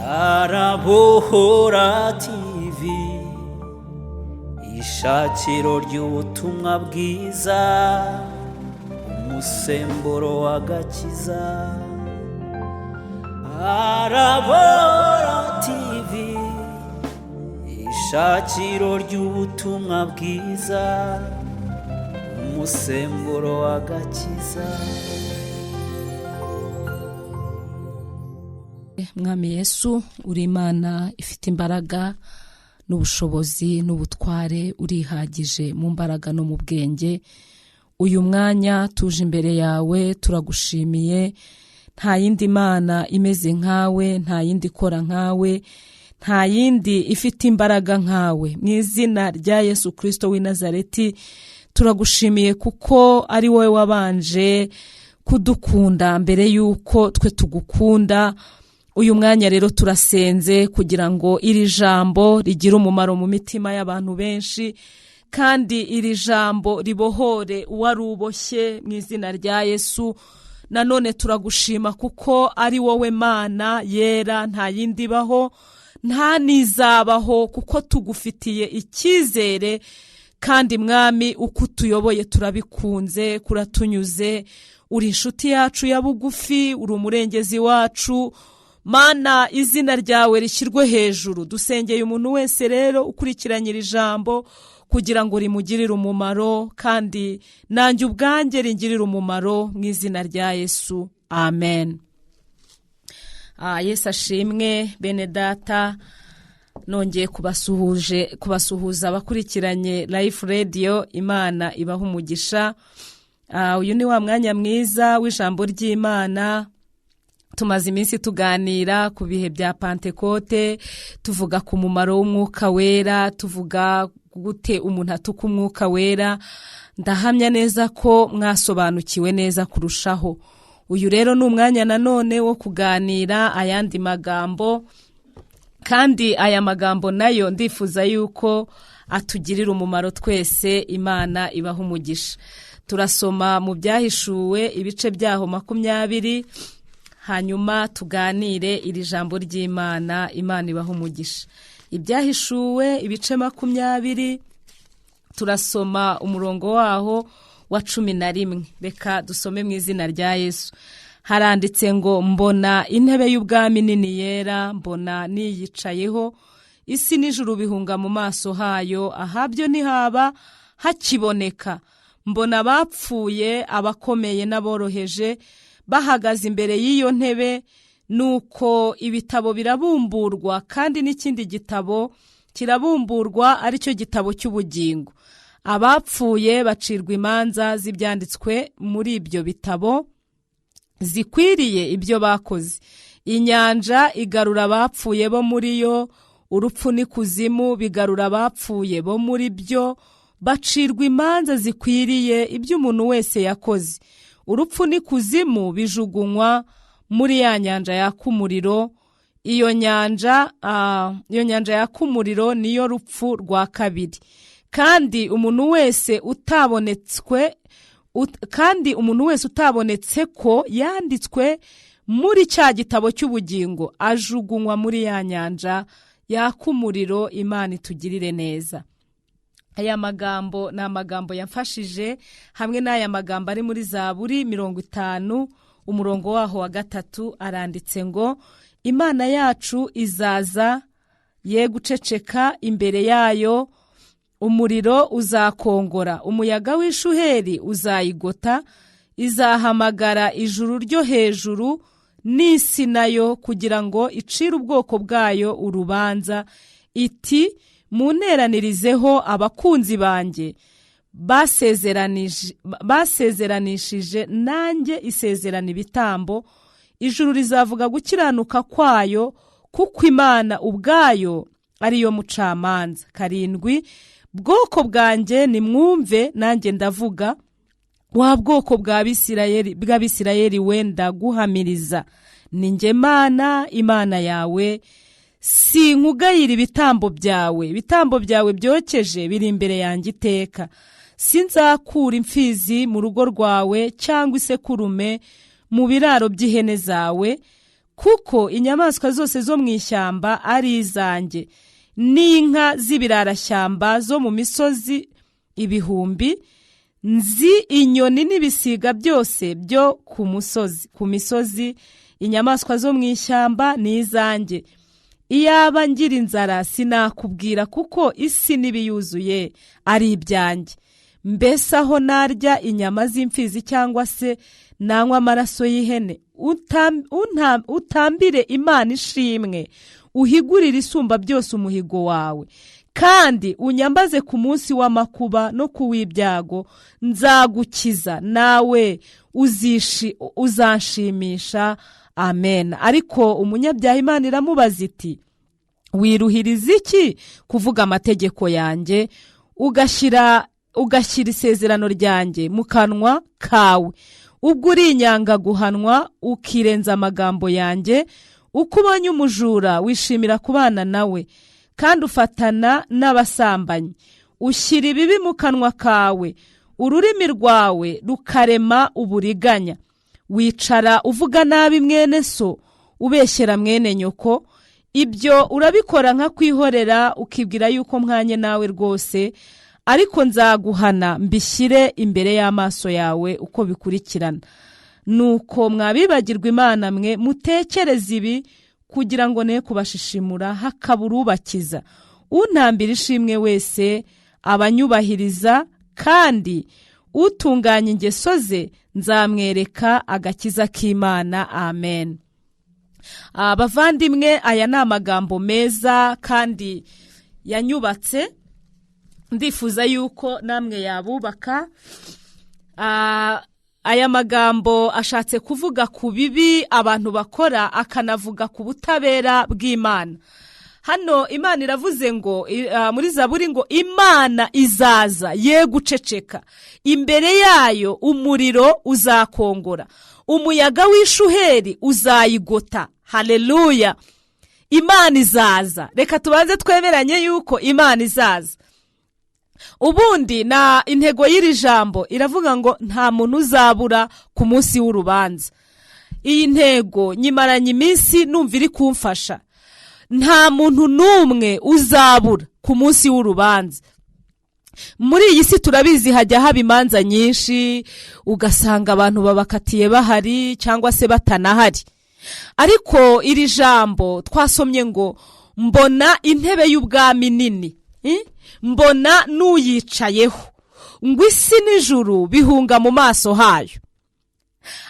Arabohora TV, ishakiro ry'ubutumwa bwiza, umusemburo w'agakiza. Arabohora TV, ishakiro ry'ubutumwa bwiza, umusemburo w'agakiza. Mwami Yesu, uri Imana ifite imbaraga n'ubushobozi n'ubutware, urihagije mu mbaraga no mu bwenge. Uyu mwanya tuje imbere yawe turagushimiye. Nta yindi mana imeze nkawe, nta yindi ikora nkawe, nta yindi ifite imbaraga nkawe. Mu izina rya Yesu Kristo w'i Nazareti turagushimiye, kuko ari wowe wabanje kudukunda mbere y'uko twe tugukunda. Uyu mwanya rero turasenze kugira ngo iri jambo rigire umumaro mu mitima y'abantu benshi, kandi iri jambo ribohore uwari uboshye mu izina rya Yesu. Nanone turagushima kuko ari wowe Mana yera, nta yindi ibaho, nta n'izabaho, kuko tugufitiye icyizere. Kandi Mwami, uko utuyoboye turabikunze, kuratunyuze. Uri inshuti yacu ya bugufi, uri umurengezi wacu. Mana, izina ryawe rishyirwe hejuru. Dusengeye umuntu wese rero ukurikiranye iri jambo kugira ngo rimugirire umumaro, kandi nanjye ubwanjye ringirire umumaro mu izina rya Yesu, amen. Yesu ashimwe. Bene data, nongeye kubasuhuza abakurikiranye Life Radio. Imana ibaha umugisha. Uyu ni wa mwanya mwiza w'ijambo ry'Imana. Tumaze iminsi tuganira ku bihe bya Pantekote, tuvuga ku mumaro w'umwuka wera, tuvuga gute umuntu atuka umwuka wera. Ndahamya neza ko mwasobanukiwe neza kurushaho. Uyu rero ni umwanya nanone wo kuganira ayandi magambo, kandi aya magambo nayo ndifuza yuko atugirira umumaro twese. Imana ibaha umugisha. Turasoma mu Byahishuwe ibice byaho 20, hanyuma tuganire iri jambo ry'Imana. Imana ibaha umugisha. Ibyahishuwe ibice 20, turasoma umurongo waho wa 11. Reka dusome mu izina rya Yesu. Haranditse ngo: mbona intebe y'ubwami nini yera, mbona niyicayeho, isi n'ijuru bihunga mu maso hayo, ahabyo ntihaba hakiboneka. Mbona abapfuye, abakomeye n'aboroheje, bahagaze imbere y'iyo ntebe. Nuko ibitabo birabumburwa, kandi n'ikindi gitabo kirabumburwa, aricyo gitabo cy'ubugingo. Abapfuye bacirwa imanza z'ibyanditswe muri ibyo bitabo zikwiriye ibyo bakoze. Inyanja igarura abapfuye bo muri yo, urupfu n'ikuzimu bigarura abapfuye bo muri byo, bacirwa imanza zikwiriye ibyo umuntu wese yakoze. Urupfu n'ikuzimu bijugunywa muri ya nyanja yaka umuriro. Iyo nyanja yaka umuriro niyo rupfu rwa kabiri. Kandi umuntu wese utabonetse ko yanditswe muri cya gitabo cy'ubugingo ajugunywa muri ya nyanja yaka umuriro. Imana itugirire neza. Aya magambo ni amagambo yamfashije, hamwe n'aya magambo ari muri Zaburi 50 umurongo waho wa 3, aranditse ngo: Imana yacu izaza ye guceceka imbere yayo, umuriro uzakongora, umuyaga w'ishuheri uzayigota, izahamagara ijuru ryo hejuru n'isi nayo, kugira ngo icire ubwoko bwayo urubanza, iti: munteranirizeho abakunzi banjye basezeranishije nanjye isezerana ibitambo. Ijuru rizavuga gukiranuka kwayo, kuko Imana ubwayo ariyo mucamanza. 7, bwoko bwanjye nimwumve, nanjye ndavuga, wa bwoko bw'Abisirayeli we ndaguhamiriza, ni njye Mana Imana yawe, sinkugayira ibitambo byawe, ibitambo byawe byokeje biri imbere yanjye iteka. Sinzakura imfizi mu rugo rwawe cyangwa isekurume mu biraro by'ihene zawe, Kuko inyamaswa zose zo mu ishyamba ari izanjye, n'inka z'ibirarashyamba zo mu misozi ibihumbi, nzi inyoni n'ibisiga byose byo ku musozi, ku misozi, inyamaswa zo mu ishyamba ni izanjye. Iyaba ngira inzara sinakubwira, kuko isi n'ibiyuzuye ari ibyanjye. Mbese aho narya inyama z'imfizi cyangwa se nanywa amaraso y'ihene? Utambire Imana ishimwe, uhigurire Isumba byose umuhigo wawe, kandi unyambaze ku munsi w'amakuba no ku w'ibyago, nzagukiza nawe uzanshimisha. Amen. Ariko umunyabyaha Imana iramubaza iti: "Wiruhiriza iki kuvuga amategeko yanjye, ugashyira isezerano ryanjye mu kanwa kawe? Ubwo uri inyanga guhanwa, ukirenza amagambo yanjye. Uko ubonye umujura wishimira kubana nawe, kandi ufatana n'abasambanyi. Ushyira ibibi mu kanwa kawe, ururimi rwawe rukarema uburiganya. Wicara uvuga nabi mwene so, ubeshyera mwene nyoko. Ibyo urabikora nka kwihorera, ukibwira yuko mwanye nawe rwose. Ariko nzaguhana, mbishyire imbere y'amaso yawe uko bikurikirana. Nuko mwabibagirwa Imana mwe, mutekereze ibi, kugira ngo ne kubashishimura hakabura ubakiza. Untambira ishimwe wese abanyubahiriza, kandi utunganya ingeso ze nzamwereka agakiza k'Imana. Amen." Abavandimwe, aya ni amagambo meza kandi yanyubatse. Ndifuza yuko namwe yabubaka. Aya magambo ashatse kuvuga ku bibi abantu bakora, akanavuga ku butabera bw'Imana. Hano Imana iravuze ngo muri Zaburi ngo Imana izaza ye guceceka, imbere yayo umuriro uzakongora, umuyaga w'ishuheri uzayigota. Haleluya! Imana izaza. Reka tubanze twemeranye yuko Imana izaza. Ubundi na intego y'iri jambo iravuga ngo nta muntu uzabura ku munsi w'urubanza. Iyi ntego nyimaranye iminsi numva iri kumfasha. Nta muntu n'umwe uzabura ku munsi w'urubanza. Muri iyi si turabizi hajya haba imanza nyinshi, ugasanga abantu babakatiye bahari cyangwa se batanahari. Ariko iri jambo twasomye ngo mbona intebe y'ubwami nini, mbona n'uyicayeho, ngo isi n'ijuru bihunga mu maso hayo,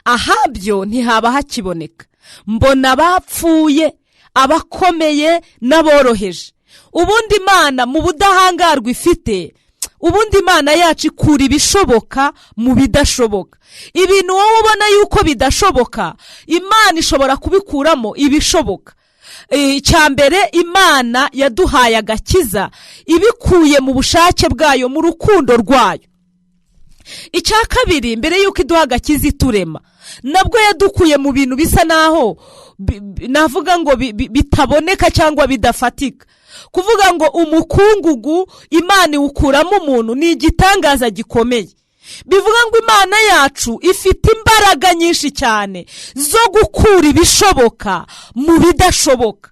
ahabyo ntihaba hakiboneka. Mbona abapfuye, abakomeye n'aboroheje. Ubundi Imana mu budahangarwa ifite, ubundi Imana yacu ikura ibishoboka mu bidashoboka. Ibintu wowe ubona yuko bidashoboka, Imana ishobora kubikuramo ibishoboka. Icya mbere, Imana yaduhaye agakiza ibikuye mu bushake bwayo, mu rukundo rwayo. Icya kabiri, mbere y'uko iduha agakiza iturema, nabwo yadukuye mu bintu bisa naho navuga ngo bitaboneka cyangwa bidafatika. Kuvuga ngo umukungugu Imana iwukuramo umuntu ni igitangaza gikomeye. Bivuga ngo Imana yacu ifite imbaraga nyinshi cyane zo gukura ibishoboka mu bidashoboka.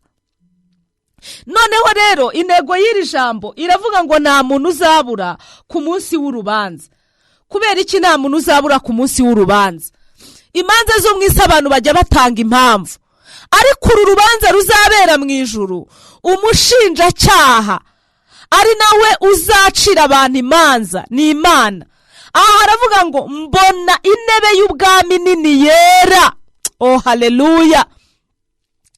Noneho rero intego y'iri jambo iravuga ngo nta muntu uzabura ku munsi w'urubanza. Kubera iki nta muntu uzabura ku munsi w'urubanza? Imanza zo mu isi abantu bajya batanga impamvu, ariko uru rubanza ruzabera mu ijuru, umushinjacyaha ari nawe uzacira abantu imanza ni Imana. Aha haravuga ngo mbona intebe y'ubwami nini yera. Oh haleluya!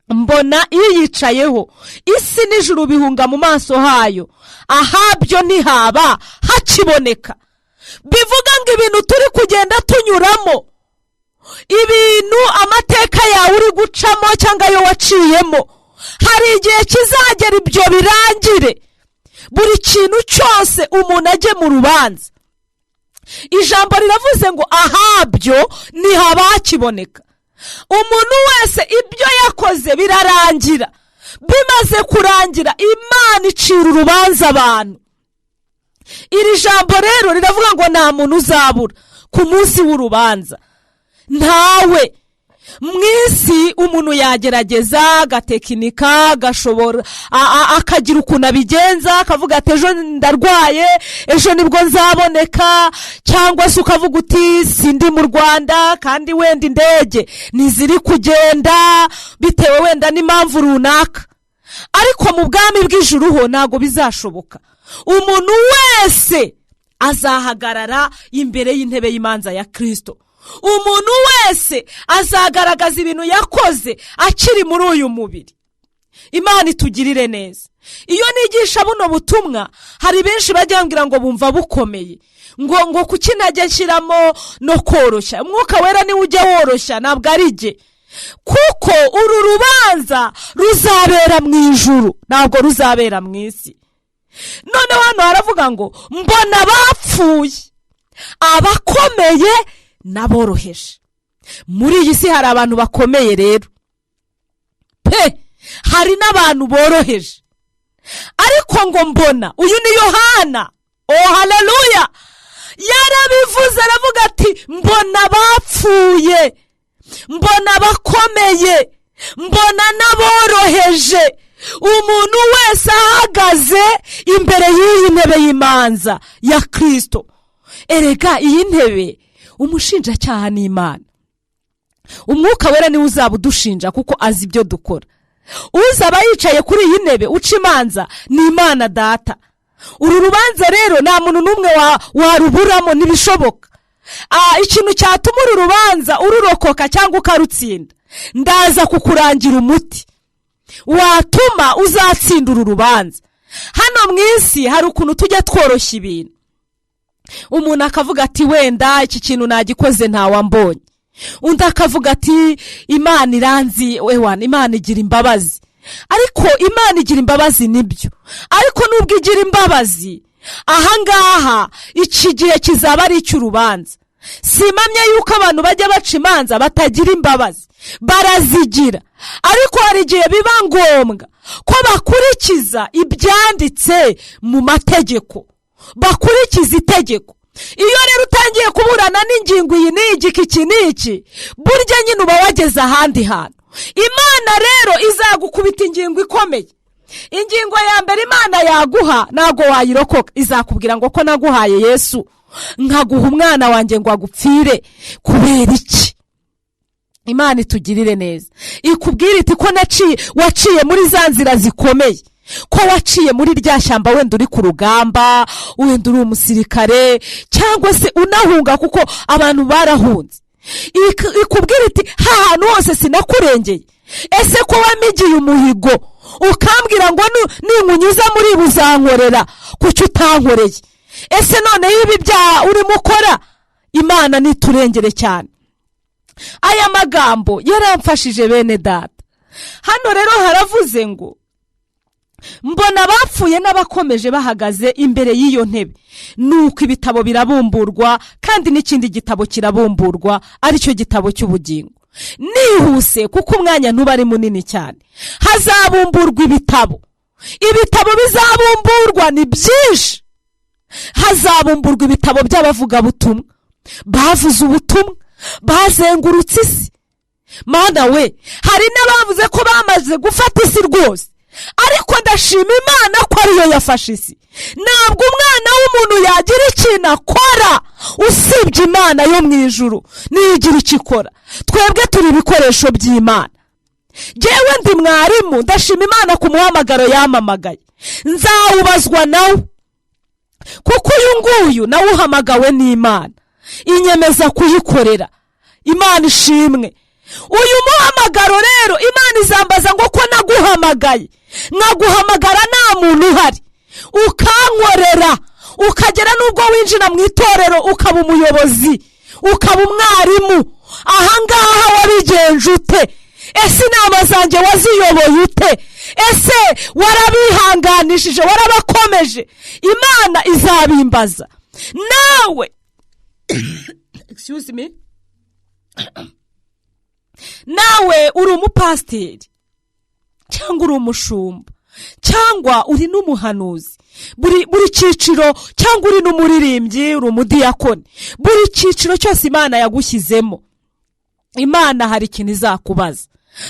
Mbona iyicayeho, isi n'ijuru bihunga mu maso hayo, ahabyo ntihaba hakiboneka. Bivuga ngo ibintu turi kugenda tunyuramo, ibintu amateka yawe uri gucamo cyangwa ayo waciyemo, hari igihe kizagera ibyo birangire, buri kintu cyose umuntu ajye mu rubanza. Ijambo riravuze ngo ahabyo ntihaba hakiboneka. Umuntu wese ibyo yakoze birarangira. Bimaze kurangira, Imana icira urubanza abantu. Iri jambo rero riravuga ngo nta muntu uzabura ku munsi w'urubanza. Ntawe. Mu isi umuntu yagerageza agatekinika, agashobora akagira ukuntu abigenza, akavuga ati ejo ndarwaye, ejo nibwo nzaboneka, cyangwa se ukavuga uti sindi mu Rwanda kandi wenda indege ntiziri kugenda bitewe wenda n'impamvu runaka. Ariko mu bwami bw'ijuru ho ntabwo bizashoboka. Umuntu wese azahagarara imbere y'intebe y'imanza ya Kristo. Umuntu wese azagaragaza ibintu yakoze akiri muri uyu mubiri. Imana itugirire neza. Iyo nigisha buno butumwa hari benshi bajya bambwira ngo bumva bukomeye, ngo kuki najya nshyiramo no koroshya. Umwuka wera niwe ujya woroshya, ntabwo ari jye, kuko uru rubanza ruzabera mu ijuru, ntabwo ruzabera mu isi. Noneho hano haravuga ngo mbona abapfuye, abakomeye n'aboroheje. Muri iyi si hari abantu bakomeye rero pe, hari n'abantu boroheje. Ariko ngo mbona uyu ni Yohana, oh haleluya, yarabivuze aravuga ati mbona abapfuye, mbona abakomeye, mbona n'aboroheje. Umuntu wese ahagaze imbere y'iyi ntebe y'imanza ya Kristo. Erega iyi ntebe umushinjacyaha ni Imana. Umwuka wera niwe uzaba udushinja kuko azi ibyo dukora. Uzaba yicaye kuri iyi ntebe uca imanza ni Imana Data. Uru rubanza rero nta muntu n'umwe waruburamo, ntibishoboka. Ikintu cyatuma uru rubanza ururokoka cyangwa ukarutsinda, ndaza kukurangira umuti watuma uzatsinda uru rubanza. Hano mu isi hari ukuntu tujya tworoshya ibintu. Umuntu akavuga ati wenda iki kintu nagikoze ntawambonye. Undi akavuga ati Imana iranzi, ewana Imana igira imbabazi. Ariko Imana igira imbabazi nibyo, ariko nubwo igira imbabazi, ahangaha iki gihe kizaba ari icy'urubanza. Simamye yuko abantu bajya baca imanza batagira imbabazi, barazigira. Ariko hari igihe biba ngombwa ko bakurikiza ibyanditse mu mategeko, bakurikiza itegeko. Iyo rero utangiye kuburana n'ingingo iyi n'iki iki n'iki, burya nyine uba wageze ahandi hantu. Imana rero izagukubita ingingo ikomeye. Ingingo ya mbere Imana yaguha ntabwo wayirokoka. Izakubwira ngo ko naguhaye Yesu, nkaguha umwana wanjye ngo agupfire, kubera iki? Imana itugirire neza. Ikubwira iti ko waciye muri za nzira zikomeye, ko waciye muri rya shyamba, wenda uri ku rugamba, wenda uri umusirikare, cyangwa se unahunga kuko abantu barahunze. Ikubwira iti hantu hose sinakurengeye. Ese ko wamigiye umuhigo ukambwira ngo ninkunyuza muri buzankorera, kuki utankoreye? Ese none ibi byaha urimo ukora? Imana niturengere cyane. Aya magambo yaramfashije bene data. Hano rero haravuze ngo mbona abapfuye n'abakomeje bahagaze imbere y'iyo ntebe, nuko ibitabo birabumburwa, kandi n'ikindi gitabo kirabumburwa, aricyo gitabo cy'ubugingo. Nihuse kuko umwanya ntuba ari munini cyane. Hazabumburwa ibitabo. Ibitabo bizabumburwa ni byinshi. Hazabumburwa ibitabo by'abavugabutumwa bavuze ubutumwa, bazengurutse isi. Mana we, hari n'abavuze ko bamaze gufata isi rwose, ariko ndashima Imana ko ariyo yafashe isi. Ntabwo umwana w'umuntu yagira ikintu akora usibye Imana yo mu ijuru niyo igira icyo ikora. Twebwe turi ibikoresho by'Imana. Jyewe ndi mwarimu, ndashima Imana ku muhamagaro yamamagaye, nzawubazwa nawe, kuko uyu nguyu nawe uhamagawe n'Imana, inyemeza kuyikorera. Imana ishimwe. Uyu muhamagaro rero Imana izambaza ngo ko naguhamagaye, nkaguhamagara nta muntu uhari, ukankorera, ukagera n'ubwo winjira mu itorero ukaba umuyobozi, ukaba umwarimu, ahangaha wabigenje ute? Ese inama zanjye waziyoboye ute? Ese warabihanganishije, warabakomeje? Imana izabimbaza nawe. Excuse me. Nawe uri umupasiteri cyangwa uri umushumba cyangwa uri n'umuhanuzi, buri cyiciro, cyangwa uri n'umuririmbyi, uri umudiyakoni, buri cyiciro cyose Imana yagushyizemo. Imana hari ikintu izakubaza.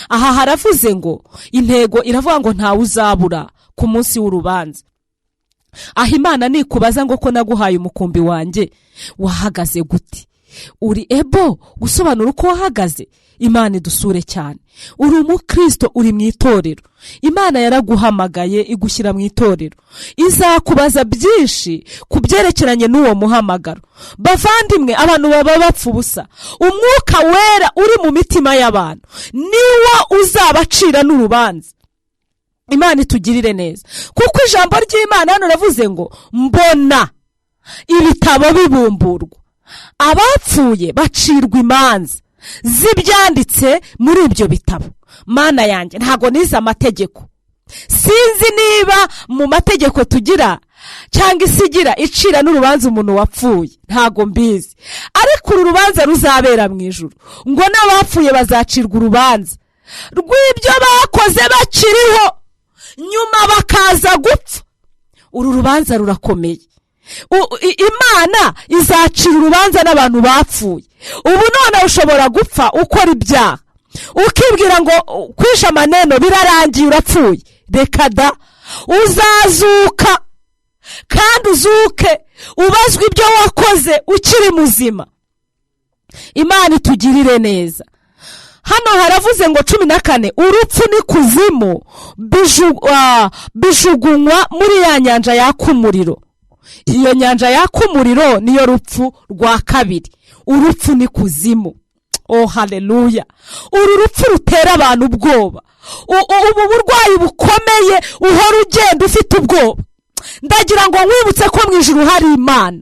Aha haravuze ngo intego iravuga ngo ntawe uzabura ku munsi w'urubanza. Aho Imana nikubaza ngo ko naguhaye umukumbi wanjye wahagaze gute, uri ebo gusobanura uko wahagaze? Imana idusure cyane. Uri umukristo, uri mu itorero, Imana yaraguhamagaye igushyira mu itorero, izakubaza byinshi ku byerekeranye n'uwo muhamagaro. Bavandimwe, abantu baba bapfa ubusa. Umwuka wera uri mu mitima y'abantu niwo uzabacira n'urubanza. Imana itugirire neza, kuko ijambo ry'Imana hano ravuze ngo mbona ibitabo bibumburwa, abapfuye bacirwa imanza z'ibyanditse muri ibyo bitabo. Mana yanjye, ntago nize amategeko, sinzi niba mu mategeko tugira cyangwa isigira icira n'urubanza umuntu wapfuye, ntago mbizi. Ariko uru rubanza ruzabera mu ijuru, ngo n'abapfuye bazacirwa urubanza rw'ibyo bakoze bakiriho, nyuma bakaza gupfa. Uru rubanza rurakomeye. Imana izacira urubanza n'abantu bapfuye. Ubu none ushobora gupfa ukora ibyaha, ukibwira ngo kwisha amaneno birarangiye urapfuye. Reka da, uzazuka kandi uzuke ubazwe ibyo wakoze ukiri muzima. Imana itugirire neza. Hano haravuze ngo 14, urupfu n'ikuzimu bijugunywa muri ya nyanja yaka umuriro. Iyo nyanja yaka umuriro niyo rupfu rwa kabiri. Urupfu n'ikuzimu. Oh haleluya! Uru rupfu rutera abantu ubwoba. Ubu burwayi bukomeye uhora ugenda ufite ubwoba. Ndagira ngo nkwibutse ko mu ijuru hari Imana.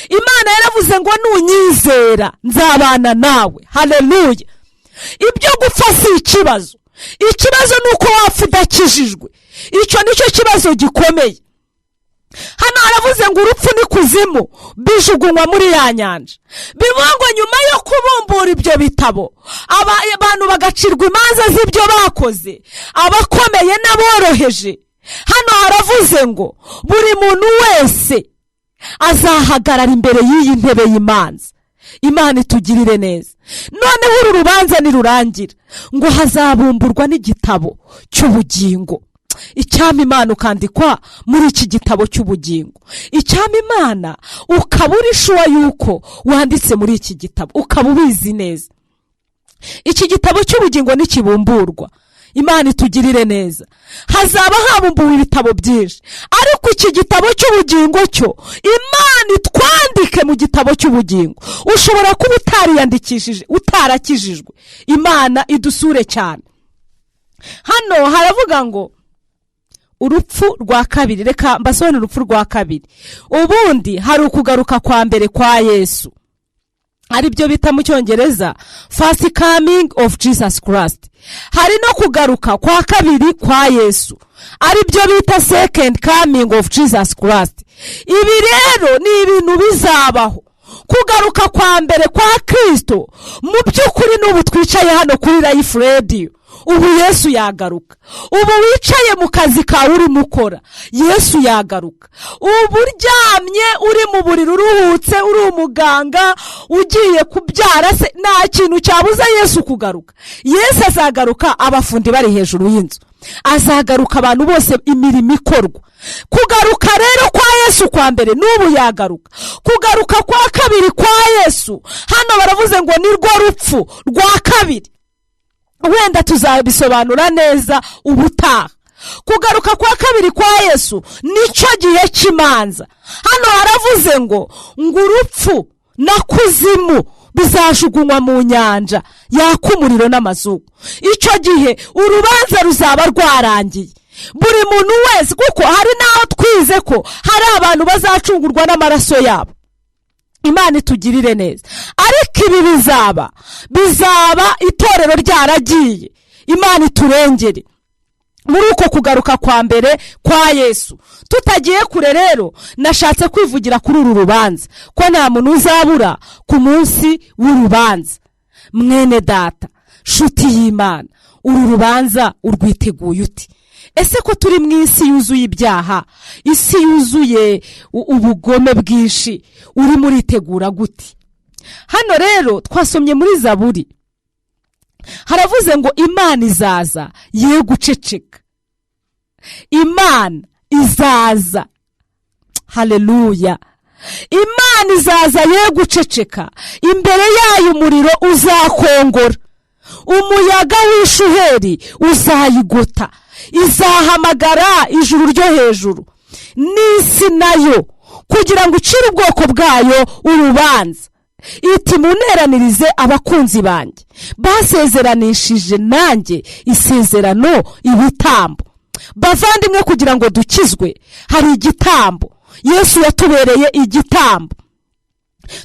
Imana yaravuze ngo nunyizera nzabana nawe. Haleluya! Ibyo gupfa si ikibazo. Ikibazo ni uko wapfa udakijijwe. Icyo nicyo kibazo gikomeye. Hano haravuze ngo urupfu n'ikuzimu bijugunywa muri ya nyanja. Bivuga ngo nyuma yo kubumbura ibyo bitabo, abantu bagacirwa imanza z'ibyo bakoze, abakomeye n'aboroheje. Hano haravuze ngo buri muntu wese azahagarara imbere y'iyi ntebe y'imanza. Imana itugirire neza. Noneho uru rubanza nirurangira, ngo hazabumburwa n'igitabo cy'ubugingo. Icyampa Imana ukandikwa muri iki gitabo cy'ubugingo. Icyampa Imana ukaba uri shuwa yuko wanditse muri iki gitabo, ukaba ubizi neza. Iki gitabo cy'ubugingo nikibumburwa, Imana itugirire neza, hazaba habumbuwe ibitabo byinshi, ariko iki gitabo cy'ubugingo cyo Imana itwandike mu gitabo cy'ubugingo. Ushobora kuba utariyandikishije, utarakijijwe. Imana idusure cyane. Hano haravuga ngo urupfu rwa kabiri. Reka mbasobanurire urupfu rwa kabiri. Ubundi hari ukugaruka kwa mbere kwa Yesu, aribyo bita mu Cyongereza first coming of Jesus Christ. Hari no kugaruka kwa kabiri kwa Yesu, aribyo bita second coming of Jesus Christ. Ibi rero ni ibintu bizabaho. Kugaruka kwa mbere kwa Kristo, mu by'ukuri n'ubu twicaye hano kuri Life Radio, ubu Yesu yagaruka. Ubu wicaye mu kazi kawe urimo ukora, Yesu yagaruka. Ubu uryamye uri mu buriri uruhutse, uri umuganga ugiye kubyara se, nta kintu cyabuza Yesu kugaruka. Yesu azagaruka abafundi bari hejuru y'inzu, azagaruka abantu bose imirimo ikorwa. Kugaruka rero kwa Yesu kwa mbere n'ubu yagaruka. Kugaruka kwa kabiri kwa Yesu, hano baravuze ngo ni rwo rupfu rwa kabiri. Wenda tuzabisobanura neza ubutaha. Kugaruka kwa kabiri kwa Yesu nicyo gihe cy'imanza. Hano haravuze ngo urupfu na kuzimu bizajugunywa mu nyanja yaka umuriro n'amazuku. Icyo gihe urubanza ruzaba rwarangiye. Buri muntu wese, kuko hari n'aho twize ko hari abantu bazacungurwa n'amaraso yabo. Imana itugirire neza. Ariko ibi bizaba itorero ryaragiye. Imana iturengere muri uko kugaruka kwa mbere kwa Yesu. Tutagiye kure rero, nashatse kwivugira kuri uru rubanza ko nta muntu uzabura ku munsi w'urubanza. Mwene data, shuti y'Imana, uru rubanza urwiteguye uti? Ese ko turi mu isi yuzuye ibyaha, isi yuzuye ubugome bwinshi, urimo uritegura gute? Hano rero twasomye muri Zaburi. Haravuze ngo Imana izaza ye guceceka. Imana izaza, haleluya. Imana izaza ye guceceka, imbere yayo umuriro uzakongora, umuyaga w'ishuheri uzayigota, izahamagara ijuru ryo hejuru n'isi nayo, kugira ngo icire ubwoko bwayo urubanza. Iti muneranirize abakunzi banjye basezeranishije nanjye isezerano ibitambo. Bavandimwe, kugira ngo dukizwe hari igitambo. Yesu yatubereye igitambo.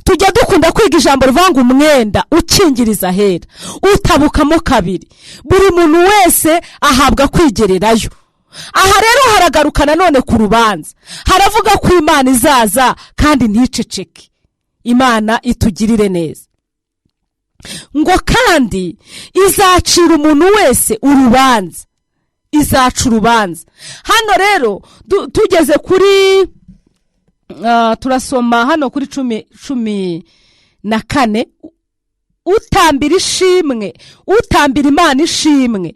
Tujya dukunda kwiga ijambo rivanga umwenda ukingiriza ahera utabukamo kabiri, buri muntu wese ahabwa kwigererayo. Aha rero haragaruka nanone ku rubanza, haravuga ko Imana izaza kandi nticeceke. Imana itugirire neza. Ngo kandi izacira umuntu wese urubanza, izaca urubanza. Hano rero tugeze kuri turasoma hano kuri 14, utambira ishimwe, utambira Imana ishimwe,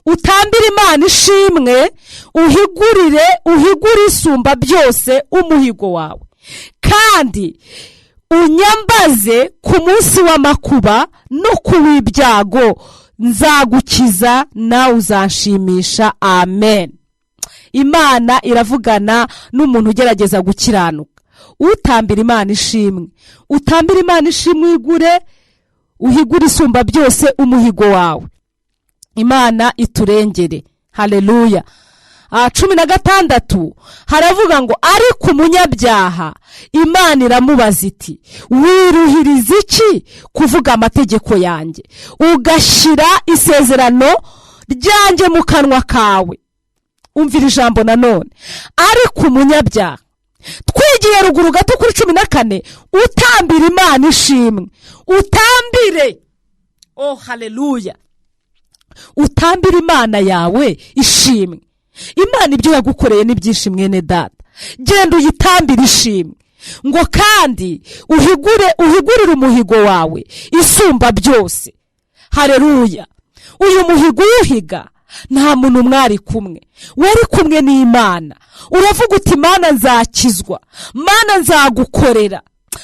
utambira Imana ishimwe, uhigurire, uhigure isumba byose umuhigo wawe, kandi unyambaze ku munsi w'amakuba no ku w'ibyago, nzagukiza nawe uzanshimisha. Amen. Imana iravugana n'umuntu ugerageza gukiranuka. Utambira Imana ishimwe, utambira Imana ishimwe, uhigure, uhigure isumba byose umuhigo wawe. Imana iturengere. Haleluya. 16 haravuga ngo ariko umunyabyaha Imana iramubaza iti wiruhiriza iki kuvuga amategeko yanjye, ugashyira isezerano ryanjye mu kanwa kawe. Umvira ijambo nanone, ariko umunyabyaha. Twigiye ruguru gato kuri 14, utambira Imana ishimwe, utambire, oh haleluya, utambire Imana yawe ishimwe. Imana ibyo yagukoreye ni byinshi mwene data, genda uyitambire ishimwe. Ngo kandi uhigure, uhigurire umuhigo wawe isumba byose. Haleluya. Uyu muhigo uhiga nta muntu mwari kumwe, wari kumwe n'Imana. Uravuga uti Mana nzakizwa, Mana nzagukorera.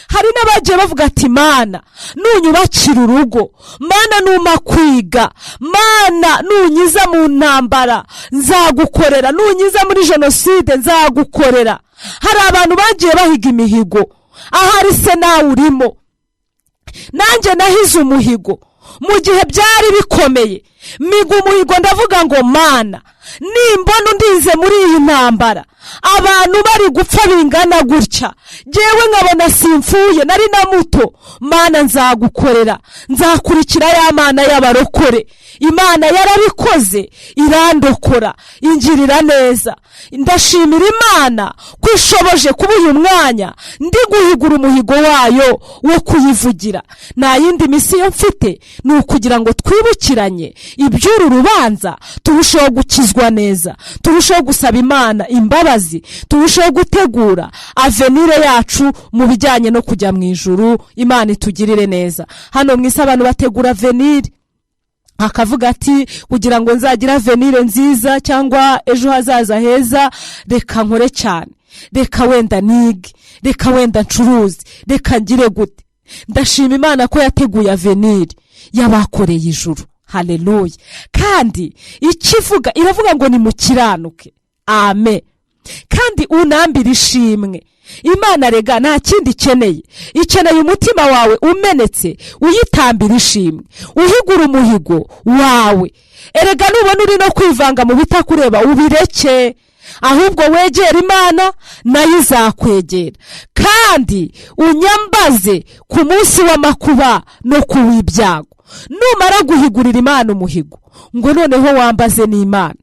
Hari n'abagiye bavuga ati Mana nunyubakira urugo, Mana numa kwiga, Mana nunyiza mu ntambara nzagukorera, nunyiza muri jenoside nzagukorera. Hari abantu bagiye bahiga imihigo, ahari se nawe urimo. Nanjye nahize umuhigo mu gihe byari bikomeye, miga umuhigo ndavuga ngo Mana nimbona undize muri iyi ntambara, abantu bari gupfa bingana gutya, jyewe nkabona simfuye nari na muto, Mana nzagukorera, nzakurikira ya Mana y'abarokore. Imana yarabikoze, irandokora, ingirira neza. Ndashimira Imana ko ishoboje kuba uyu mwanya ndi guhigura umuhigo wayo wo kuyivugira. Nta yindi misiyo mfite, ni ukugira ngo twibukiranye iby'uru rubanza, turusheho gukizwa neza, turusheho gusaba Imana imbabazi, turusheho gutegura avenire yacu mu bijyanye no kujya mu ijuru. Imana itugirire neza. Hano mu isi abantu bategura avenire, akavuga ati kugira ngo nzagira avenire nziza cyangwa ejo hazaza heza, reka nkore cyane, reka wenda nige, reka wenda ncuruze, reka ngire gute. Ndashima Imana ko yateguye avenire y'abakoreye ijuru. Haleluya. Kandi ikivuga iravuga ngo nimukiranuke. Amen. Kandi unambire ishimwe. Imana rega nta kindi ikeneye, ikeneye umutima wawe umenetse, uyitambira ishimwe, uhigura umuhigo wawe. Erega nubona uri no kwivanga mu bitakureba ubireke, ahubwo wegera Imana nayo izakwegera. Kandi unyambaze ku munsi w'amakuba no ku w'ibyago. Numara guhigurira Imana umuhigo, ngo noneho wambaze n'Imana.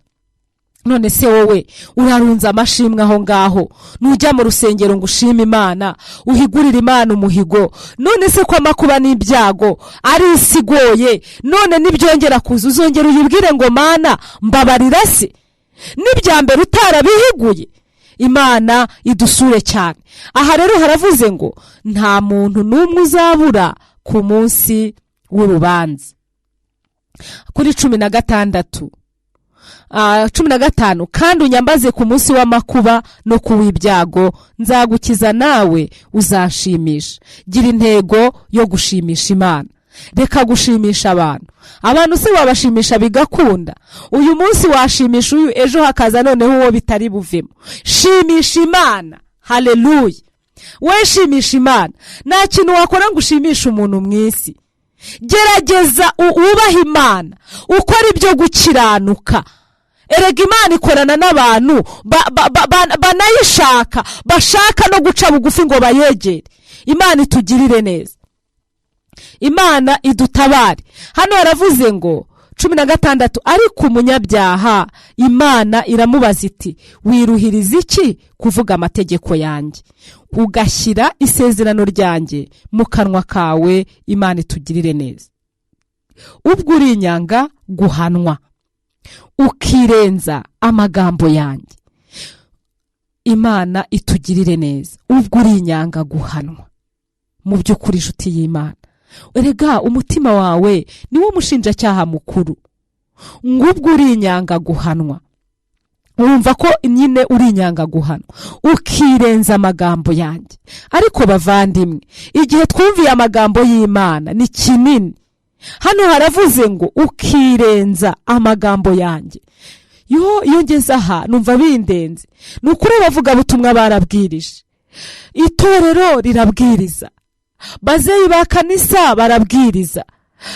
None se wowe urarunza amashimwe aho ngaho, nujya mu rusengero ngo ushime Imana, uhigurire Imana umuhigo. None se ko amakuba n'ibyago ari isigoye, none nibyongera kuza uzongera uyibwire ngo Mana mbabarira se, n'ibya mbere utarabihiguye? Imana idusure cyane. Aha rero haravuze ngo nta muntu n'umwe uzabura ku munsi w'urubanza. Kuri 16, 15, kandi unyambaze ku munsi w'amakuba no ku w'ibyago, nzagukiza nawe uzanshimisha. Gira intego yo gushimisha Imana, reka gushimisha abantu. Abantu se wabashimisha bigakunda? Uyu munsi washimisha uyu, ejo hakaza noneho uwo bitari buvemo. Shimisha Imana, haleluya! We shimisha Imana. Nta kintu wakora ngo ushimishe umuntu mu isi. Gerageza wubahe Imana, ukora ibyo gukiranuka. Erega Imana ikorana n'abantu banayishaka, bashaka no guca bugufi ngo bayegere. Imana itugirire neza, Imana idutabare. Hano haravuze ngo 16, ariko umunyabyaha Imana iramubaza iti wiruhiriza iki kuvuga amategeko yanjye, ugashyira isezerano ryanjye mu kanwa kawe? Imana itugirire neza. Ubwo uri inyanga guhanwa, ukirenza amagambo yanjye. Imana itugirire neza. Ubwo uri inyanga guhanwa, mu by'ukuri inshuti y'Imana, erega umutima wawe niwo mushinjacyaha mukuru. Ngubwo uri inyanga guhanwa, urumva ko nyine uri inyanga guhanwa, ukirenza amagambo yanjye. Ariko bavandimwe, igihe twumviye amagambo y'Imana ni kinini. Hano haravuze ngo ukirenza amagambo yanjye. Yo, iyo ngeze aha numva bindenze. Ni ukuri abavugabutumwa barabwirije, itorero rirabwiriza, bazeyi ba kanisa barabwiriza.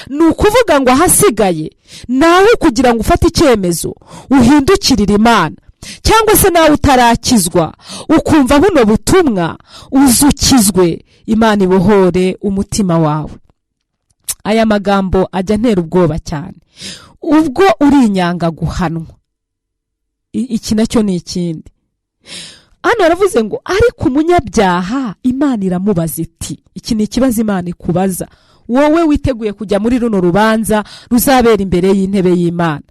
Ni ukuvuga ngo ahasigaye nawe kugira ngo ufate icyemezo uhindukirire Imana, cyangwa se nawe utarakizwa ukumva buno butumwa uzukizwe, Imana ibohore umutima wawe. Aya magambo ajya antera ubwoba cyane. Ubwo uri inyanga guhanwa, iki nacyo ni ikindi. Hano baravuze ngo ariko umunyabyaha Imana iramubaza iti, iki ni ikibazo Imana ikubaza wowe witeguye kujya muri runo rubanza ruzabera imbere y'intebe y'Imana.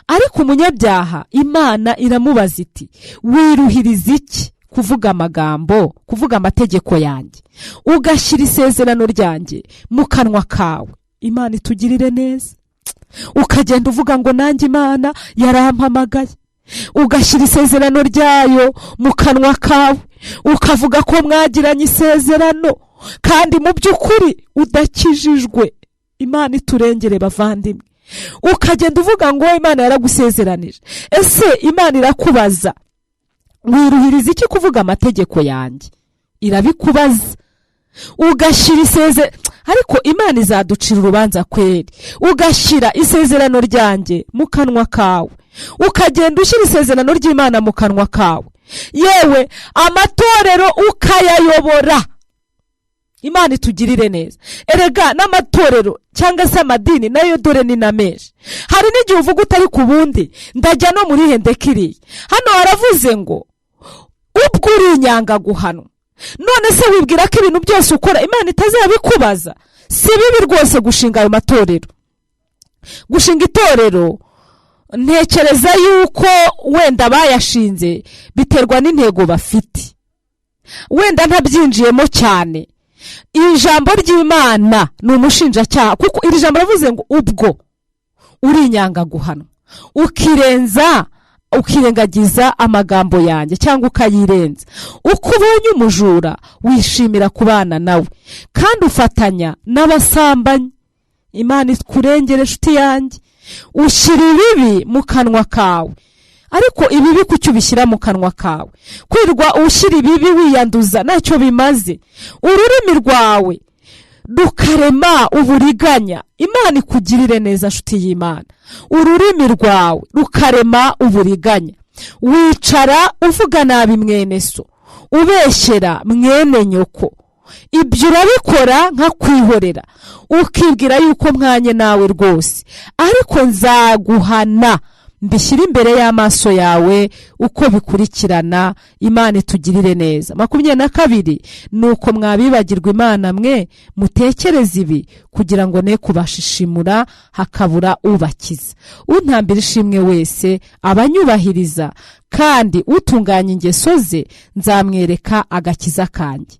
Ariko umunyabyaha Imana iramubaza iti wiruhiriza iki kuvuga amagambo, kuvuga amategeko yanjye, ugashyira isezerano ryanjye mu kanwa kawe? Imana itugirire neza. Ukagenda uvuga ngo nanjye Imana yarampamagaye, ugashyira isezerano ryayo mu kanwa kawe, ukavuga ko mwagiranye isezerano, kandi mu by'ukuri udakijijwe. Imana iturengere bavandimwe. Ukagenda uvuga ngo Imana yaragusezeranije. Ese Imana irakubaza wiruhiriza iki kuvuga amategeko yanjye? Irabikubaza. Ugashyira isezerano, ariko Imana izaducira urubanza kweri. Ugashyira isezerano ryanjye mu kanwa kawe, ukagenda ushyira isezerano ry'Imana mu kanwa kawe, yewe amatorero ukayayobora. Imana itugirire neza. Erega n'amatorero cyangwa se amadini nayo dore ni na menshi. Hari n'igihe uvuga utari ku bundi, ndajya no muri hendekiriye. Hano haravuze ngo ubwo uri inyanga guhanwa. None se wibwira ko ibintu byose ukora Imana itazabikubaza? Si bibi rwose gushinga ayo matorero. Gushinga itorero ntekereza yuko wenda bayashinze biterwa n'intego bafite, wenda ntabyinjiyemo cyane. Ijambo ry'Imana ni umushinjacyaha, kuko iri jambo ravuze ngo ubwo uri inyanga guhanwa, ukirenza, ukirengagiza amagambo yanjye cyangwa ukayirenza. Uko ubonye umujura wishimira kubana nawe, kandi ufatanya n'abasambanyi. Imana ikurengere inshuti yanjye. Ushyira ibibi mu kanwa kawe, ariko ibibi kuki ubishyira mu kanwa kawe? Kwirwa ushyira ibibi wiyanduza ntacyo bimaze. Ururimi rwawe rukarema uburiganya. Imana ikugirire neza nshuti y'Imana. Ururimi rwawe rukarema uburiganya. Wicara uvuga nabi mwene so, ubeshyera mwene nyoko. Ibyo urabikora nka kwihorera, ukibwira yuko mwanye nawe rwose, ariko nzaguhana mbishyira imbere y'amaso yawe uko bikurikirana. Imana itugirire neza. 22, nuko mwabibagirwa Imana mwe mutekereze ibi, kugira ngo ne kubashishimura hakabura ubakiza. Untambira ishimwe wese abanyubahiriza, kandi utunganya ingeso ze nzamwereka agakiza kanjye.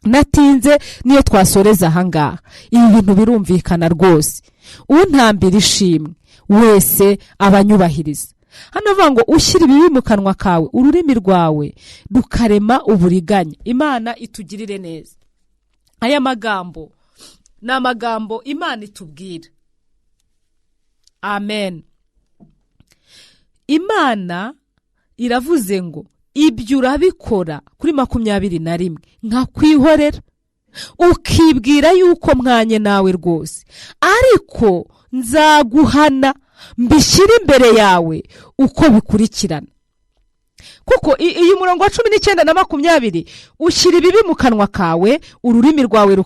Natinze niyo twasoreza ahangaha. Ibi bintu birumvikana rwose. Untambira ishimwe wese aba anyubahiriza. Hano avuga ngo ushyira ibibi mu kanwa kawe, ururimi rwawe rukarema uburiganya. Imana itugirire neza. Aya magambo ni amagambo Imana itubwira. Amen. Imana iravuze ngo ibyo urabikora kuri 21 nkakwihorera, ukibwira yuko mwanye nawe rwose, ariko nzaguhana mbishyire imbere yawe uko bikurikirana. Kuko iyi murongo wa 19 na 20, ushyira ibibi mu kanwa kawe, ururimi rwawe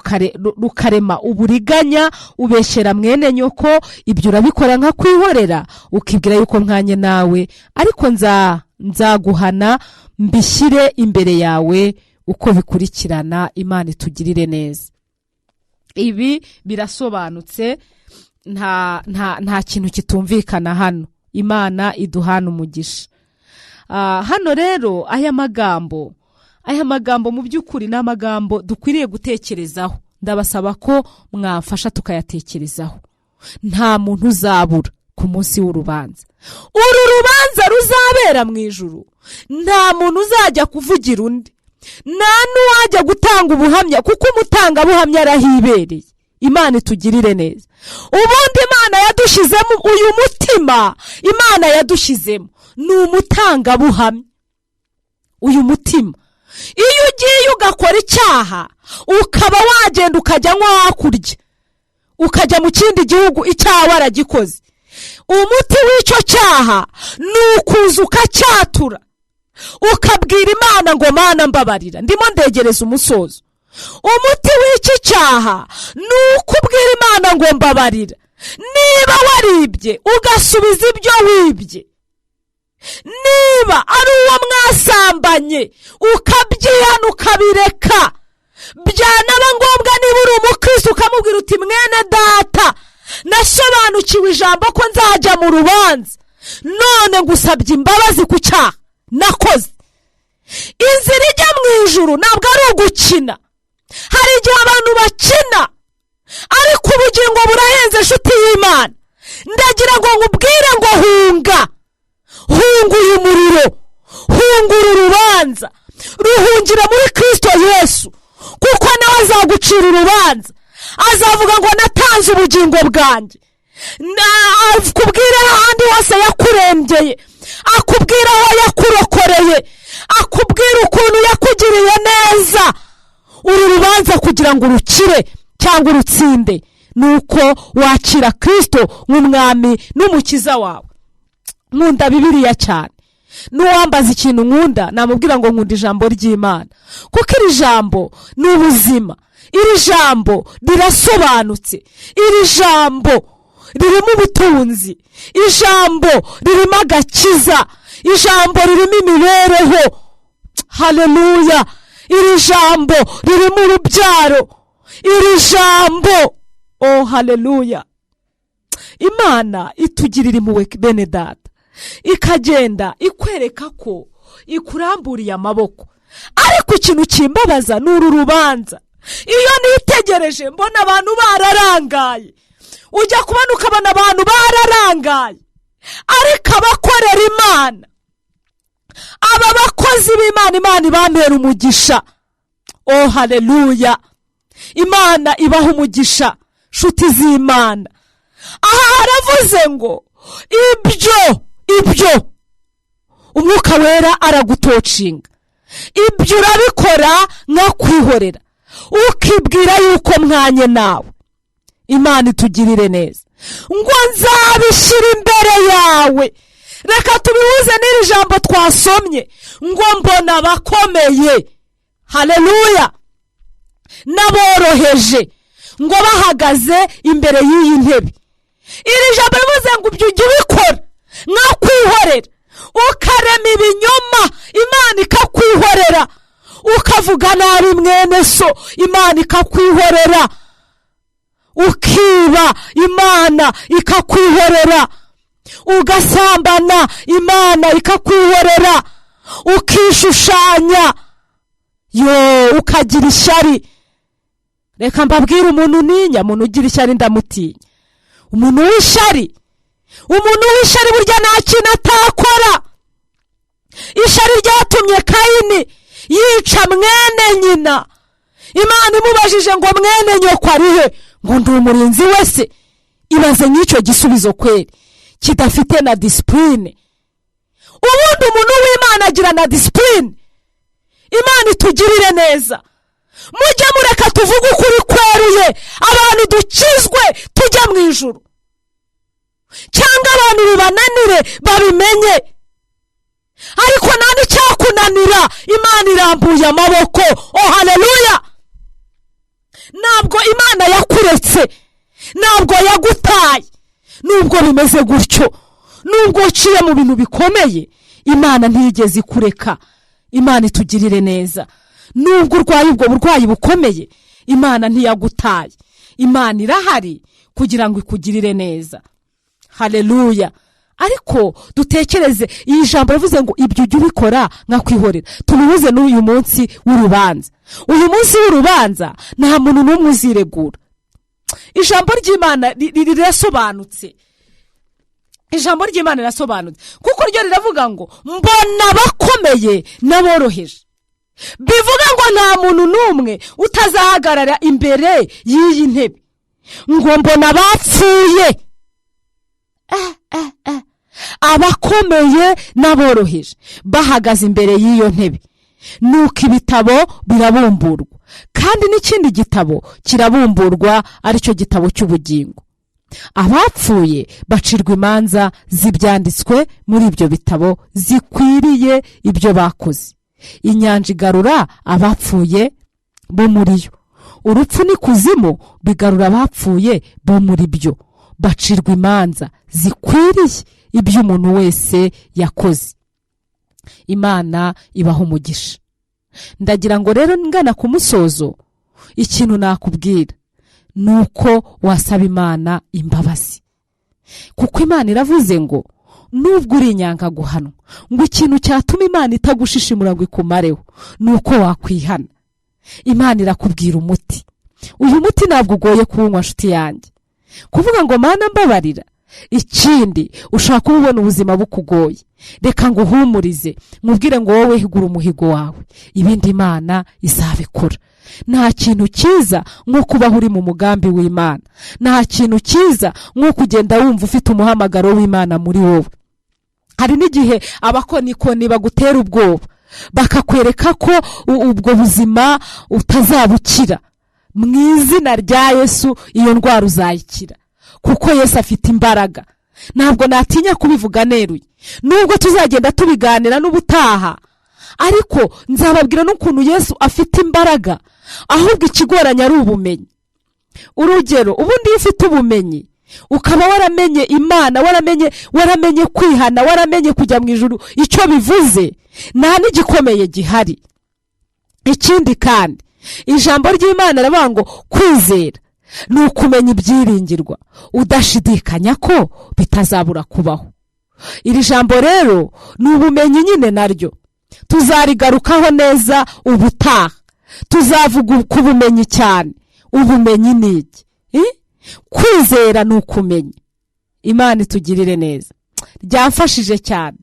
rukarema uburiganya, ubeshyera mwene nyoko, ibyo urabikora nkakwihorera, ukibwira yuko mwanye nawe, ariko nzaguhana mbishyire imbere yawe uko bikurikirana. Imana itugirire neza. Ibi birasobanutse, nta kintu kitumvikana hano. Imana iduhana umugisha. Hano rero aya magambo mu by'ukuri ni amagambo dukwiriye gutekerezaho. Ndabasaba ko mwamfasha tukayatekerezaho. Nta muntu uzabura ku munsi w'urubanza. Uru rubanza ruzabera mu ijuru. Nta muntu uzajya kuvugira undi, nta n'uwajya gutanga ubuhamya, kuko umutangabuhamya arahibereye. Imana itugirire neza. Ubundi Imana yadushyizemo uyu mutima, Imana yadushyizemo ni umutangabuhamya. Uyu mutima, iyo ugiye ugakora icyaha, ukaba wagenda ukajya nko hakurya, ukajya mu kindi gihugu, icyaha waragikoze, umuti w'icyo cyaha ni ukuza ukacyatura, ukabwira Imana ngo Mana mbabarira. Ndimo ndegereza umusozo. Umuti w'iki cyaha ni ukubwira Imana ngo mbabarira. Niba waribye ugasubiza ibyo wibye, niba ari uwo mwasambanye ukabyihana ukabireka, byanaba ngombwa niba uri umukristo ukamubwira uti mwene data, nasobanukiwe ijambo ko nzajya mu rubanza, none ngusabye imbabazi ku cyaha nakoze. Inzira ijya mu ijuru ntabwo ari ugukina. Hari igihe abantu bakina, ariko ubugingo burahenze, inshuti y'Imana. Ndagira ngo nkubwire ngo hunga, hunga uyu muriro, hunga uru rubanza, ruhungira muri Kristo Yesu, kuko nawe azagucira urubanza. Azavuga ngo natanze ubugingo bwanjye. Akubwira ahandi hose yakurengeye, akubwira aho yakurokoreye, akubwira ukuntu yakugiriye neza. Uru rubanza kugira ngo urukire cyangwa urutsinde nuko wakira Kristo nk'umwami n'umukiza wawe. Nkunda Bibiliya cyane. N'uwambaza ikintu nkunda namubwira ngo nkunda ijambo ry'Imana, kuko iri jambo ni ubuzima, iri jambo rirasobanutse, iri jambo ririmo ubutunzi, ijambo ririmo agakiza, ijambo ririmo imibereho. Haleluya! Iri jambo ririmo urubyaro, iri jambo, oh haleluya! Imana itugirira impuhwe bene data, ikagenda ikwereka ko ikuramburiye amaboko. Ariko ikintu kimbabaza ni uru rubanza. Iyo nitegereje mbona abantu bararangaye. Ujya kubona ukabona abantu bararangaye, ariko abakorera Imana, aba bakozi b'Imana, Imana ibambera umugisha. Oh haleluya! Imana ibaha umugisha, nshuti z'Imana. Aha haravuze ngo ibyo Umwuka Wera aragutocinga, ibyo urabikora nkakwihorera, ukibwira yuko mwanye nawe. Imana itugirire neza. Ngo nzabishyira imbere yawe. Reka tubihuze n'iri jambo twasomye ngo mbona abakomeye, haleluya, n'aboroheje, ngo bahagaze imbere y'iyi ntebe. Iri jambo rivuze ngo ibyo ujye ubikora nkakwihorera, ukarema ibinyoma, Imana ikakwihorera, ukavuga nabi mwene so, Imana ikakwihorera, ukiba, Imana ikakwihorera, ugasambana, Imana ikakwihorera, ukishushanya, yo ukagira ishyari. Reka mbabwire, umuntu ninya, umuntu ugira ishyari ndamutinya. Umuntu w'ishari, umuntu w'ishari burya nta kintu atakora. Ishari ryatumye Kayini yica mwene nyina. Imana imubajije ngo mwene nyoko ari he, ngo ndi umurinzi wese. Ibaze nk'icyo gisubizo kweri kidafite na disipurine. Ubundi umuntu w'Imana agira na disipurine. Imana itugirire neza. Mujye mureka tuvuge ukuri kweruye, abantu dukizwe tujya mu ijuru, cyangwa abantu bibananire babimenye. Ariko nta n'icyakunanira, Imana irambuye amaboko. Oh haleluya! Ntabwo Imana yakuretse, ntabwo yagutaye. Nubwo bimeze gutyo, nubwo uciye mu bintu bikomeye, Imana ntiyigeze ikureka. Imana itugirire neza. Nubwo urwaye ubwo burwayi bukomeye, Imana ntiyagutaye. Imana irahari kugira ngo ikugirire neza. Haleluya! Ariko dutekereze iyi jambo yavuze ngo ibyo ujye ubikora nkakwihorera. Tubihuze n'uyu munsi w'urubanza. Uyu munsi w'urubanza nta muntu n'umwe uziregura. Ijambo ry'Imana rirasobanutse. Ijambo ry'Imana rirasobanutse kuko ryo riravuga ngo mbona abakomeye n'aboroheje. Bivuga ngo nta muntu n'umwe utazahagarara imbere y'iyi ntebe. Ngo mbona abapfuye, abakomeye n'aboroheje bahagaze imbere y'iyo ntebe. Nuko ibitabo birabumburwa, kandi n'ikindi gitabo kirabumburwa, aricyo gitabo cy'ubugingo. Abapfuye bacirwa imanza z'ibyanditswe muri ibyo bitabo zikwiriye ibyo bakoze. Inyanja igarura abapfuye bo muri yo, urupfu n'ikuzimu bigarura abapfuye bo muri byo. Bacirwa imanza zikwiriye ibyo umuntu wese yakoze. Imana ibaha umugisha. Ndagira ngo rero ngana ku musozo, ikintu nakubwira nuko wasaba Imana imbabazi, kuko Imana iravuze ngo nubwo uri inyanga guhanwa, ngo ikintu cyatuma Imana itagushishimura ngo ikumareho nuko wakwihana. Imana irakubwira umuti. Uyu muti ntabwo ugoye kuwunywa nshuti yanjye. Kuvuga ngo Mana mbabarira. Ikindi, ushaka kuba ubona ubuzima bukugoye, reka ngo uhumurize, mubwire ngo wowe higura umuhigo wawe, ibindi Imana izabikora. Nta kintu cyiza nko kubaho uri mu mugambi w'Imana. Nta kintu cyiza nko kugenda wumva ufite umuhamagaro w'Imana muri wowe. Hari n'igihe abakonikoni bagutera ubwoba, bakakwereka ko ubwo buzima utazabukira. Mu izina rya Yesu iyo ndwara uzayikira, kuko Yesu afite imbaraga. Ntabwo natinya kubivuga neruye, nubwo tuzagenda tubiganira n'ubutaha, ariko nzababwira n'ukuntu Yesu afite imbaraga. Ahubwo ikigoranye ari ubumenyi. Urugero, ubundi iyo ufite ubumenyi, ukaba waramenye Imana, waramenye kwihana, waramenye kujya mu ijuru icyo bivuze, nta n'igikomeye gihari. Ikindi kandi, ijambo ry'Imana riravuga ngo kwizera ni ukumenya ibyiringirwa udashidikanya ko bitazabura kubaho. Iri jambo rero ni ubumenyi nyine, naryo tuzarigarukaho neza ubutaha. Tuzavuga ku bumenyi cyane. Ubumenyi ni iki? Kwizera ni ukumenya. Imana itugirire neza. Ryamfashije cyane,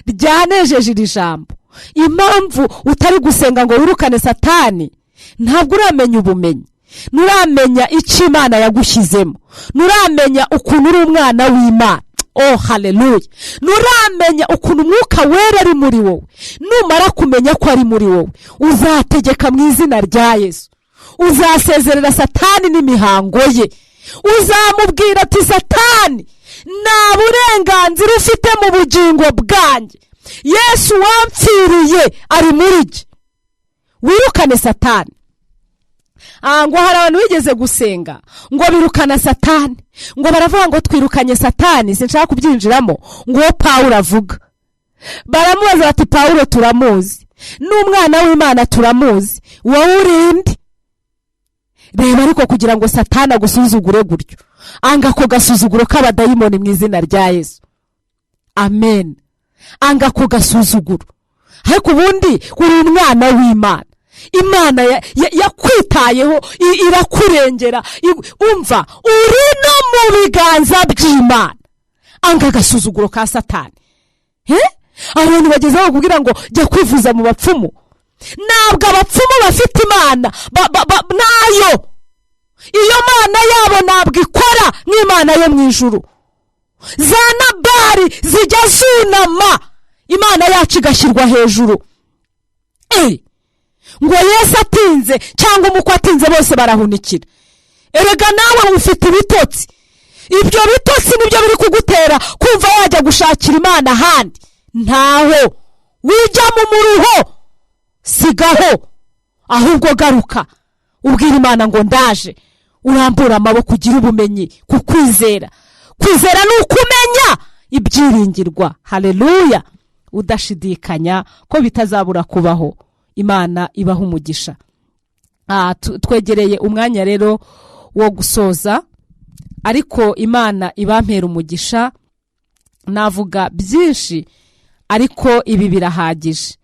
ryanejeje iri jambo. Impamvu utari gusenga ngo wirukane Satani, ntabwo uramenya ubumenyi, nuramenya icyo Imana yagushyizemo, nuramenya ukuntu uri umwana w'Imana. Oh haleluya! Nuramenya ukuntu Umwuka Wera ari muri wowe. Numara kumenya ko ari muri wowe, uzategeka mu izina rya Yesu. Uzasezerera Satani n'imihango ye. Uzamubwira ati Satani, nta burenganzira ufite mu bugingo bwanjye. Yesu wampfiriye ari muri jye. Wirukane Satani. Ngo hari abantu bigeze gusenga ngo birukana Satani, ngo baravuga ngo twirukanye Satani, sinshaka kubyinjiramo, ngo uwo Pawulo avuga. Baramubaza bati Pawulo turamuzi, n'umwana w'Imana turamuzi, wowe urinde? Reba ariko kugira ngo Satani agusuzugure gutyo, anga ako gasuzuguro k'abadayimoni mu izina rya Yesu. Amen. Anga ako gasuzuguro. Ariko ubundi uri umwana w'Imana. Imana yakwitayeho, irakurengera. Umva, uri no mu biganza by'Imana. Anga agasuzuguro ka Satani. Abantu bagezeho bakubwira ngo jya kwivuza mu bapfumu. Ntabwo abapfumu bafite Imana nayo. Iyo mana yabo ntabwo ikora nk'Imana yo mu ijuru. Za Nabari zijya zunama, Imana yacu igashyirwa hejuru. Ngo Yesu atinze cyangwa umukwe atinze, bose barahunikira. Erega nawe ufite ibitotsi. Ibyo bitotsi nibyo biri kugutera kumva wajya gushakira Imana ahandi. Ntaho wijya mu muruho, sigaho, ahubwo garuka ubwira Imana ngo ndaje. Urambura amaboko, ugire ubumenyi ku kwizera. Kwizera ni ukumenya ibyiringirwa. Haleluya! Udashidikanya ko bitazabura kubaho. Imana ibaha umugisha. Twegereye umwanya rero wo gusoza, ariko Imana ibampera umugisha. Navuga byinshi ariko ibi birahagije.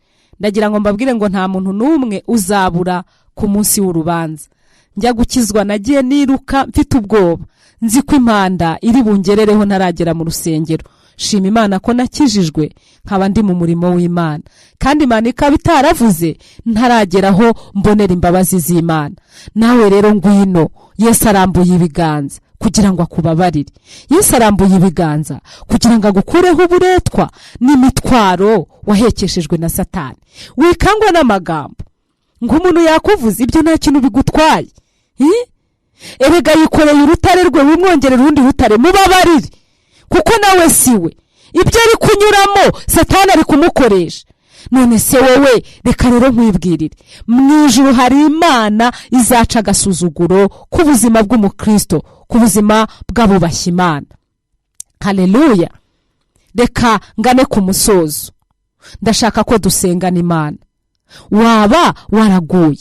Ndagira ngo mbabwire ngo nta muntu n'umwe uzabura ku munsi w'urubanza. Njya gukizwa nagiye niruka mfite ubwoba, nzi ko impanda iri bungerereho ntaragera mu rusengero. Shima Imana ko nakijijwe nkaba ndi mu murimo w'Imana, kandi Imana ikaba itaravuze ntarageraho mbonera imbabazi z'Imana. Nawe rero ngwino, Yesu arambuye ibiganza kugira ngo akubabarire. Yesu arambuye ibiganza kugira ngo agukureho uburetwa n'imitwaro wahekeshejwe na Satani. Wikangwa n'amagambo ngo umuntu yakuvuze, ibyo nta kintu bigutwaye. Erega yikoreye urutare rwe, wimwongerera urundi rutare, mubabarire, kuko nawe siwe. Ibyo ari kunyuramo Satani ari kumukoresha. None se wowe, reka rero nkwibwirire, mu ijuru hari Imana izaca agasuzuguro ku buzima bw'umukristo, ku buzima bw'abubashye Imana. Haleluya! Reka ngane ku musozo. Ndashaka ko dusengana Imana. Waba waraguye,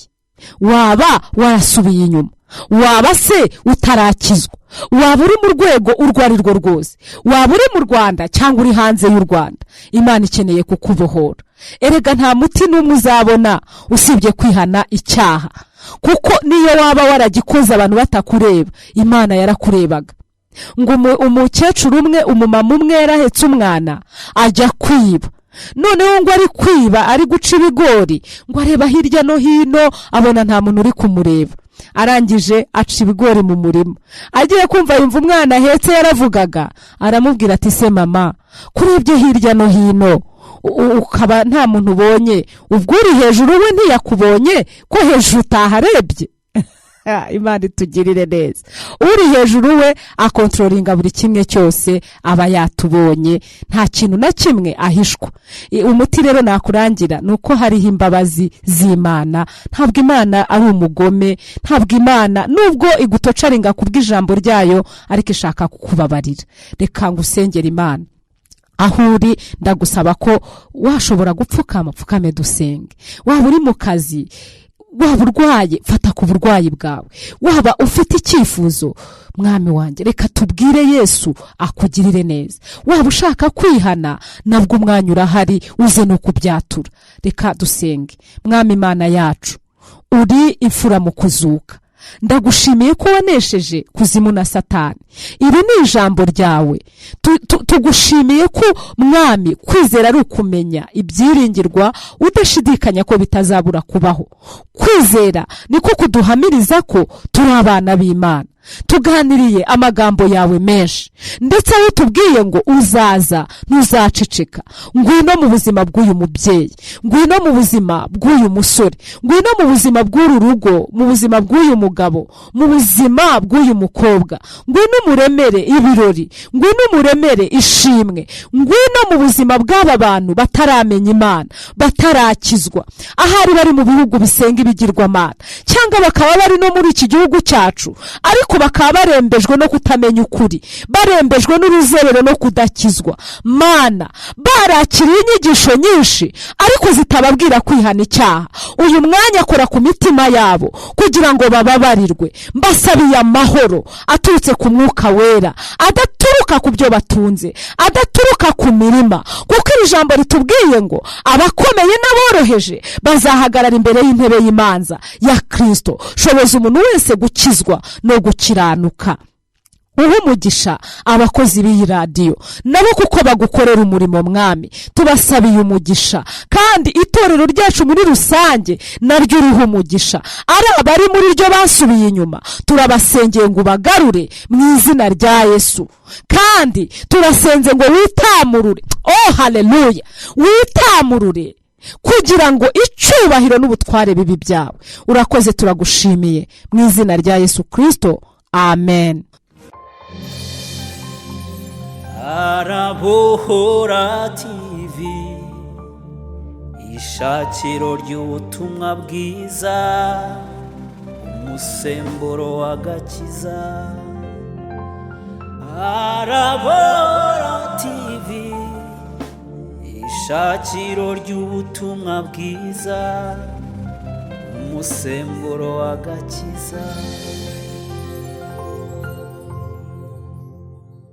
waba warasubiye inyuma, waba se utarakizwa, waba uri mu rwego urwo ari rwo rwose, waba uri mu Rwanda cyangwa uri hanze y'u Rwanda, Imana ikeneye kukubohora. Erega nta muti n'umwe uzabona usibye kwihana icyaha, kuko niyo waba waragikoze abantu batakureba, Imana yarakurebaga. Ngo umukecuru umwe, umumama umwe yarahetse umwana ajya kwiba. Noneho ngo ari kwiba, ari guca ibigori, ngo areba hirya no hino abona nta muntu uri kumureba. Arangije aca ibigori mu murima. Agiye kumva yumva umwana ahetse yaravugaga, aramubwira ati se mama, kurebye hirya no hino ukaba nta muntu ubonye, ubwo uri hejuru we ntiyakubonye ko hejuru utaharebye? Imana itugirire neza. Uri hejuru we akontrolinga buri kimwe cyose, aba yatubonye, nta kintu na kimwe ahishwa. Umuti rero nakurangira ni uko hariho imbabazi z'Imana. Ntabwo Imana ari umugome, ntabwo Imana nubwo igutocaringa kubw'ijambo ryayo, ariko ishaka kukubabarira. Reka ngusengere Imana. Aho uri ndagusaba ko washobora gupfukama, pfukame dusenge. Waba uri mu kazi, waba urwaye, fata ku burwayi bwawe. Waba ufite icyifuzo, mwami wanjye reka tubwire Yesu akugirire neza. Waba ushaka kwihana, nabwo umwanya urahari, uze no kubyatura. Reka dusenge. Mwami Imana yacu, uri imfura mu kuzuka. Ndagushimiye ko wanesheje kuzimu na Satani. Iri ni ijambo ryawe. Tugushimiye ko mwami kwizera ari ukumenya ibyiringirwa udashidikanya ko bitazabura kubaho. Kwizera niko kuduhamiriza ko turi abana b'Imana. Tuganiriye amagambo yawe menshi, ndetse aho tubwiye ngo uzaza ntuzaceceka. Ngwino mu buzima bw'uyu mubyeyi, ngwino mu buzima bw'uyu musore, ngwino mu buzima bw'uru rugo, mu buzima bw'uyu mugabo, mu buzima bw'uyu mukobwa. Ngwino umuremere ibirori, ngwino umuremere ishimwe, ngwino mu buzima bw'aba bantu bataramenya Imana, batarakizwa, ahari bari mu bihugu bisenga ibigirwamana, cyangwa bakaba bari no muri iki gihugu cyacu, ariko Ariko bakaba barembejwe no kutamenya ukuri, barembejwe n'uruzerero no kudakizwa. Mana, barakiriye inyigisho nyinshi ariko zitababwira kwihana icyaha. Uyu mwanya akora ku mitima yabo kugira ngo bababarirwe. Mbasabiye amahoro aturutse ku Mwuka Wera, adaturuka ku byo batunze, adaturuka ku mirima, kuko iri jambo ritubwiye ngo abakomeye n'aboroheje bazahagarara imbere y'intebe y'imanza ya Kirisito. Shoboza umuntu wese gukizwa no gukiranuka. Uhe umugisha abakozi b'iyi radiyo nabo, kuko bagukorera umurimo. Mwami, tubasabiye umugisha, kandi itorero ryacu muri rusange naryo urihe umugisha. Ari abari muri ryo basubiye inyuma, turabasengeye ngo ubagarure mu izina rya Yesu. Kandi turasenze ngo witamurure, oh haleluya, witamurure kugira ngo icyubahiro n'ubutware bibi byawe. Urakoze, turagushimiye mu izina rya Yesu Kirisito, amen. Arabohora TV, ishakiro ry'ubutumwa bwiza, umusemburo w'agakiza. Arabohora TV, ishakiro ry'ubutumwa bwiza, umusemburo w'agakiza.